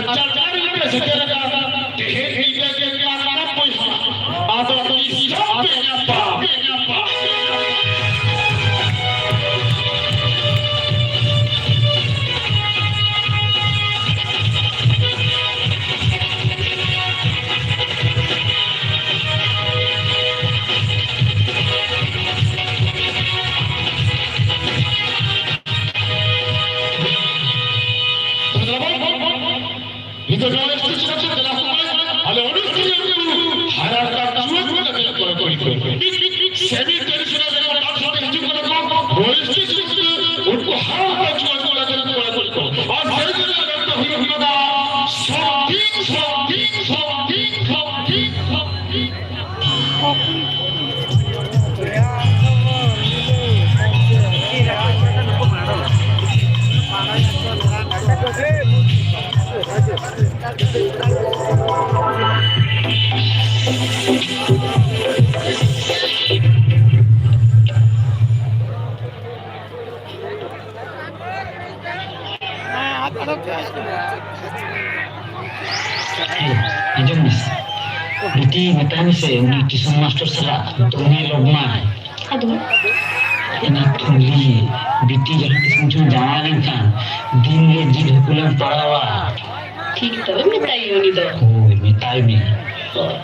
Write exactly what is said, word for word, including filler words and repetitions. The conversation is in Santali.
ᱪᱟᱞᱟᱣ ᱨᱮ ᱥᱮᱴᱮᱨ ᱟᱠᱟᱱ ᱛᱮᱦᱮᱧ ᱧᱤᱫᱟᱹ ᱜᱮ ᱠᱟᱱᱟ ᱵᱚᱭᱦᱟ, ᱟᱫᱚ ᱛᱤᱥ ᱪᱚ ᱯᱮ ᱧᱟᱯᱟᱢ᱾ ᱱᱤᱛᱚᱜ ᱱᱚᱣᱟ ᱥᱴᱮᱡ ᱨᱮ ᱫᱮᱞᱟ ᱠᱚ ᱢᱮ, ᱟᱞᱮ ᱚᱱᱩᱥᱴᱷᱟᱱ ᱨᱮ ᱦᱟᱭᱨᱟᱨᱠᱤ ᱡᱩᱣᱟᱹᱱ ᱠᱚ ᱞᱟᱹᱜᱤᱫ ᱠᱚᱲᱟ ᱠᱩᱲᱤ ᱠᱚ᱾ ᱥᱮᱢᱤ ᱴᱨᱮᱰᱤᱥᱚᱱᱟᱞ ᱨᱮ ᱠᱚ ᱰᱟᱱᱥ ᱠᱟᱛᱮ ᱦᱤᱡᱩᱜ ᱠᱟᱱᱟ ᱠᱚ, ᱱᱚᱣᱟ ᱥᱴᱮᱡ ᱨᱮ ᱩᱱᱠᱩ ᱦᱟᱨᱟ ᱠᱟᱛᱮ ᱡᱩᱣᱟᱹᱱ ᱠᱚ ᱞᱟᱹᱜᱤᱫ ᱠᱚᱲᱟ ᱠᱩᱲᱤ ᱠᱚ᱾ ᱟᱨ ᱥᱮᱨᱮᱧ ᱨᱮ ᱰᱟᱠᱛᱟᱨ ᱦᱤᱨᱳ ᱦᱤᱨᱳ ᱫᱟ, ᱥᱚᱢᱛᱷᱤᱝ, ᱥᱚᱢᱛᱷᱤᱝ, ᱥᱚᱢᱛᱷᱤᱝ, ᱥᱚᱢᱛᱷᱤᱝ᱾ ᱦᱮᱞᱳ, ᱟᱸᱡᱚᱢ ᱢᱮ᱾ ᱵᱤᱴᱤ, ᱢᱮᱛᱟᱭ ᱢᱮᱥᱮ, ᱩᱱᱤ ᱴᱤᱭᱩᱥᱚᱱ ᱢᱟᱥᱴᱟᱨ ᱥᱟᱞᱟᱜ ᱫᱚᱢᱮ ᱞᱚᱵᱽ ᱢᱟᱭ᱾ ᱟᱫᱚ? ᱚᱱᱟ ᱛᱷᱩᱞᱤ, ᱵᱤᱴᱤ ᱡᱟᱦᱟᱸ ᱛᱤᱥ ᱠᱚ ᱡᱟᱶᱟᱭ ᱞᱮᱱᱠᱷᱟᱱ ᱫᱤᱱ ᱜᱮ ᱡᱤᱞ ᱦᱟᱹᱠᱩ ᱞᱮᱢ ᱯᱟᱲᱟᱣᱟ᱾ ᱴᱷᱤᱠ, ᱛᱚᱵᱮ ᱢᱮᱛᱟᱭ ᱩᱱᱤ ᱫᱚ᱾ ᱦᱳᱭ, ᱢᱮᱛᱟᱭ ᱢᱮ᱾ ᱦᱳᱭ᱾